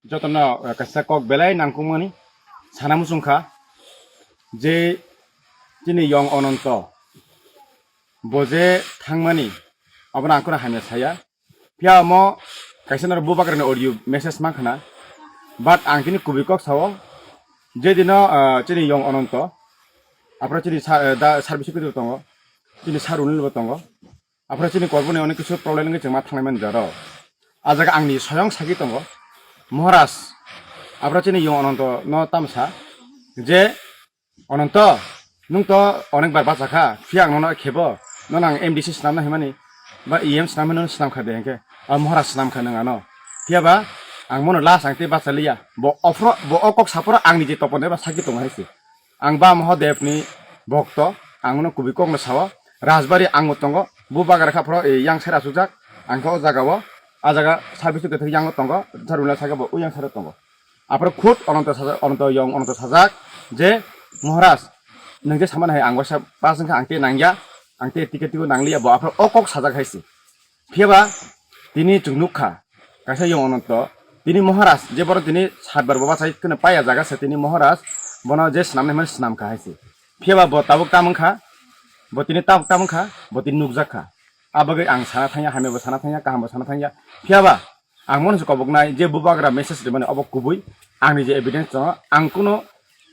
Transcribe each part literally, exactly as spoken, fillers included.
Jotono, eh, kaisa kok belai nangkukmani sana muchung kha je chini yong Ononto bo je thangmani, abono ang kheno hamya saya. Phiya omo kaisa norok bubagrani audio message mankha na, but ang tini kubui kok sao, je dino, ah, chini yong Ononto, aphro chini sa-, eh, da service khe tongo, chini sa Runil bo tongo, aphro chini korboni onek kisu problem wngwi chwng ma thanglai mani jaro. A jaga angni soyong sagi tongo, Maharaj, aphro chini yong Ononto no tamsa je, Ononto, nwng to onek bar bacha kha, phiya ang nono khebo, nono ang M D C swnamna himani, ba E M swnam hino swnam kha de hwnkhe, a Maharaj swnam kha nwng ano. Phiya ba ang mono last ang tei bacha liya, bo ophro, bo o kok saphoro angni je topon eba sakhi tongo hai se. Ang ba Mahadev ni bhokto, ang no kubui kok no sao, Rajbari ang bo tongo, bubagra kha phoro, e, yang sera sujak, ang khe o jaga o, a jaga service to kethek yang tongo, Runa saka bo, u yang sera tongo. Aphro khud Ononto sajak, Ononto yong Ononto sajak je, "Maharaj, nwng je samani hai ang waisa pass wngkha, ang tei nangya, ang tei ticket tigo nangliya," bo aphro o kok sajak hai se. Phiya ba tini chwng nuk kha, kaisa yong Ononto, tini Maharaj je borok tini satbar bo bachai kheno paya jaga se, tini Maharaj bono je swnamnai hwnmani swnam kha hai se. Phiya ba bo tabuk tam wngkha, bo tini tabuk tam wngkha, bo tini nukjak kha. A bagwi ang sana thangya, hamya bo sana thangya, kaham bo sana thangya. Phiya ba ang mono se koboknai je bubagra message rimani obo kubui, angni je evidence tongo, ang kuno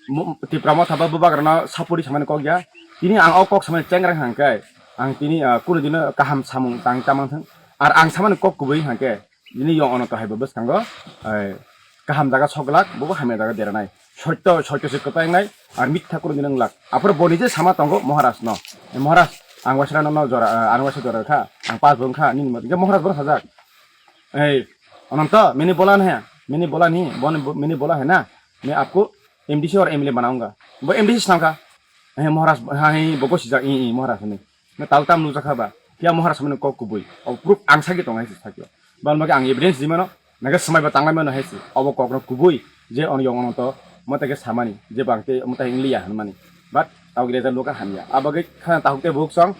mu-, Tipra Motha ba bubagrano sapori samani kok ya. Tini ang o kok samani chengra hwnkhe, ang tini, ah, kuno dino kaham samung tang chamang thang. Ar ang samani kok kubui hwnkhe, tini yong Ononto hai bo bwskango, eh, kaham jaga soglak, bobo hamya jaga deranai. Sotto, sotto se kwplangnai, ar mitha kuno dino wnglak. Aphro boni je sama tongo Maharaj no. Eh, Maharaj, ang waisra no, no jora, eh, ang waisra jora kha, ang pas bo wngkha, nini mothe. Hwnkhe Maharaj bono sajak. Ei, Ononto, mini bola nahi, mini bola nahi, bon, mini bola hai na, main aapko M D C aur M L A banaunga. Bo M D C swnam kha. Ei, Maharaj, hai, bo gosi jak, i, i, Maharaj ni. Na tal tam nujak kha ba. Phiya Maharaj mani kok kubui. O proof ang sagi tong hai se sagi. Ban bagi ang evidence di mano, naga swmai ba tanglai mano hai se. Obo kok no kubui, je on yong Ononto, mata ke samani, je bang te mata hingliya hanmani. But tau gre jan loka hamya. Abagwi khana tahuk te buk song,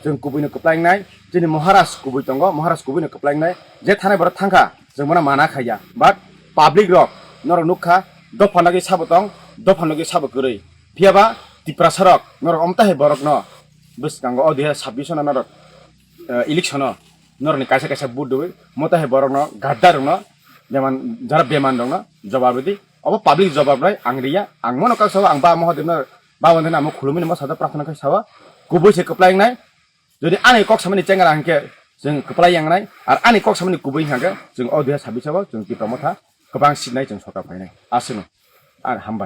chwng kubui no kwplaingnai, chini Maharaj kubui tongo, Maharaj kubui no kwplaingnai, je thanai borok thangkha, chwng bono mana khaiya. But public rok norok nukha, dopha nogwi sabo tong, dopha nogwi sabo kwrwi. Phiya ba Tiprasa rok norok omta hai borok no bwskango o dui hazar sabbish no norok, eh, election o norok ni kaisa kaisa vote dui, mota hai borok no gadda rok no, beman, jara beman rok no jawab rwdi. Obo public jawab nai ang riya, ang mono kok sao ang ba Mahadev no ba wande na mo khulumini mo sada prarthana khai sao kubui se kwplai wngnai. Jodi ani kok samani chengra hwnkhe chwng kwplai yang nai, ar ani kok samani kubui hwnkhe chwng o dui hazar sabbish o chwng Tipra Motha kwbang seat nai chwng sorkar phainai. Aswkno. Ar hambai.